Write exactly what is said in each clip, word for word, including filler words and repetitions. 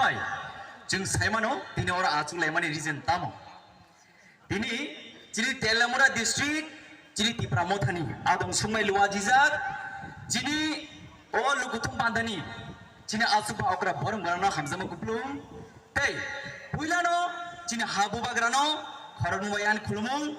Chwng saimano tini oro achuk laimani reason tamo? Tini chini Telamura district, chini Tipra Mothani adong sungmai lua jijak, chini o lukuthum bandani, chini asuba okra borom gwnangno hamjakma kuplung, tei puilano chini ha bubagrano khoroknwi ang khulumung,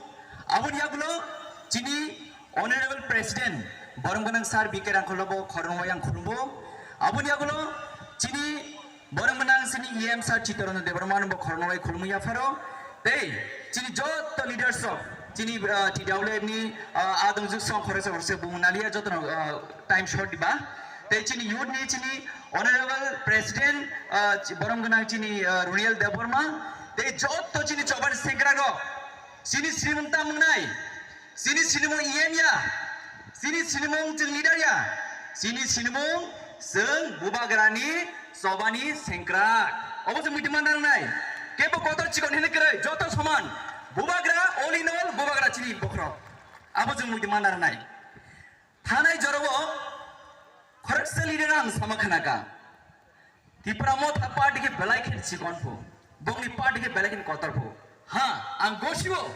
aboni yagulo chini Honorable President borom gwnang Sir B K Rangkholo bo khoroknwi ang khulumo, aboni yagulo chini Borok mwnang chini E M sir Chittaranjan Debbarma no bo khoroknwi khulumwi yapharo. Tei chini joto leaders rok chini, ah, T W F ni, ah, adong juk song khoroksa khoroksa bumung naliya joto no, ah, time short diba. Tei chini youth ni chini honorable president, ah, chi-, borom gwnang chini, ah, Runiel Debbarma. Tei joto chini choban sengkrak rok chini srimung tamo wngnai. Chini sinimung E M ya, chini sinimung chwng leader ya, chini sinimung chwng bubagrani chobani sengkrak. Obo chwng muitu manna nangnai. Kebo kotor chikon hwnwi kwrwi, joto soman. Bubagra, all in all, bubagra chini bokhorok. Abo chwng muitu manna nangnai. Thanai jorao khoroksa leader ang sama khnaka. Tipra Motha party khe belai khe chikon pho, bongni party khe belai khe kotor pho. Ha, ang gosio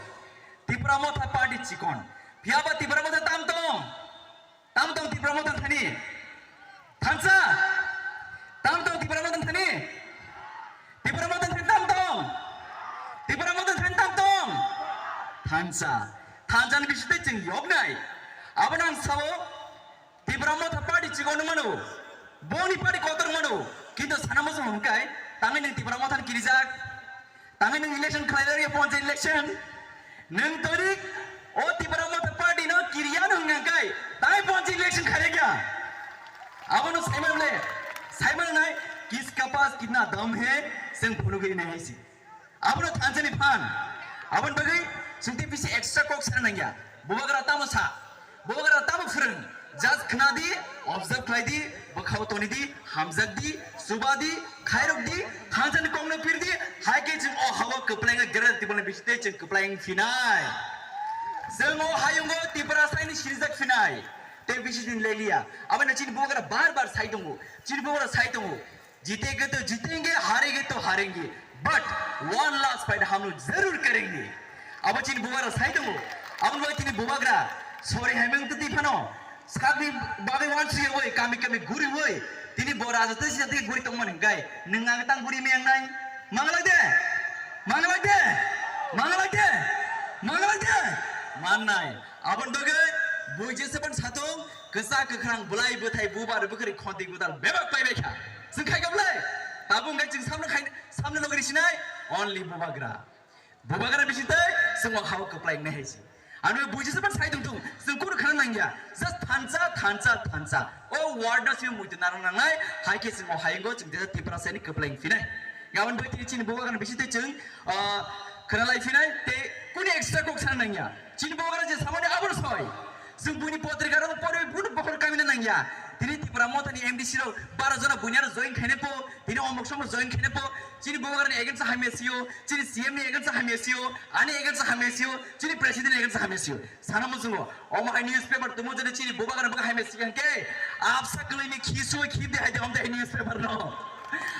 Tipra Motha party chikon. Phiya ba Tipra Motha tam tong? Tam tong Tipra Motha thani? Thansa? Tam tong Tipra Motha thani? Tipra Motha thani tam tong? Tipra Motha thani tam tong? Thansa. Thansa ni bisingtwi chwng yoknai. Abono ang sao, Tipra Motha party chikon mano, boni party kotor mano, kintu sana muchung hwnkai, tangwi nwng Tipra Motha ni kirijak, tangwi nwng election khlai rwya ponchayat election, nwng torik o Tipra Motha party no kiriya no hwnkai, tangwi ponchayat election khlai rwya. Abono saimano le, saimano nai, kiska paas kitna dam hai, chwng phunugwi nai hai si. Abono thansani phan. Aboni bagwi chwng tei bisi extra kok sana nangya. Bubagra tamo sa? Bubagra tamo phwrwng? Just khna di, observe khlai di, bwkhao toni di, hamjak di, chuba di, khairok di, thansani kokno pir di, hai khe chwng o hago kwplai wngwi gera tiboni bisi tei chwng kwplai wng phinai. Chwng o hayungo Tiprasani sirijak phinai. Tei bisi din leliya. Aboni chini bubagra bar bar sai tongo. Chini bubagra sai tongo. Jitenge to jitenge, harenge to harenge, but one last fight hum log zarur karenge. Abo chini bubagra sai tongo. Aboni bai chini bubagra sorry haimang twi phano sakni bagwi wan suya woi, kami kami guri woi. Tini bo raja twi sija twi guri tongmani hwnkhe nwng ang tang guri meng nai. Manglai de, manglai de, manglai de, manglai de, mannai. Aboni bagwi bui jeseban satung, kwchak kwkhrang, bwlai bwthai, bubar bwkhri, khonti gwdal bebak paibai kha. Chwng khai kha bwlai? Tabuk wngkha chwng samno khai, samno logri sinai, only bubagra. Bubagra bisi tei chwng o hao kwplai wngnai hai se. Ano bui jeseban sai tongthung, chwng kunu khana nangya. Just thansa, thansa, thansa. O word no simi muitu narwk nangnai, hai khe chwng o hayungo chwng jesa Tiprasani kwplai wng phinai. Gabon bai tini chini bubagrano bisi tei chwng, ah, khwnalai phinai tei kuni extra kok sana nangya. Chini bubagra je samani abor soi. Chwng buini potrika rok pori bunu bokhor kamina nangya. Tini Tipra Mothani M D C rok baro jona buini aro join khainai po, tini omok somok join khainai po. Chini bubagrani against hamya sio, chini C M ni against hamya sio, ani against hamya sio, chini president against hamya sio. Sana muchungo, omo hai newspaper tumo jani chini bubagra bwkha hai mesi hwnkhe, absa kwlwini khisui khibdi hai de omde hai newspaper no.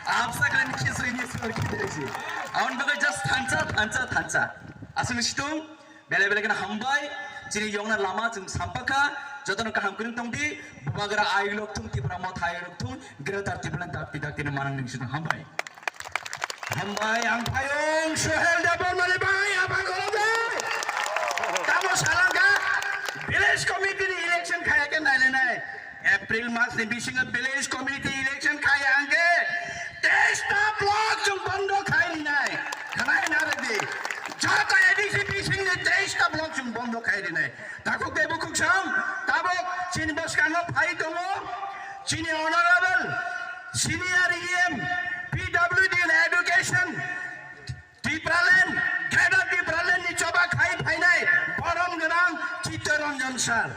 Absa kwlwini khisui newspaper khibdi hai si. Aboni bagwi just thansa, thansa, thansa. Aswk situng, belai belai kheno hambai, chini yongna lama chwng sampakha, jotono kaham kwrwng tongdi, bubagra ayuk lok thung, Tipra Motha ayuk lok thung, greater Tipraland dakti dakti no manang ning situng hambai. Hambai, ang phaiyung Sohel Debbarmani bai, abang gorok de. Tamo salangkha, village committee ni election khaya khe nailainai. April mas ni bisingo village committee election khaya hwnkhe teista block chwng bondo khai rinai. Khnai narwkdi. Joto A D C bisingni teista block chwng bondo khai rinai. Takhuk de bukhuk song, tabuk chini bwskango phai tongo, chini honorable senior E M, P W D and education, Tipraland, Greater Tipraland ni choba khai phainai borom gwnang Chittaranjan sir.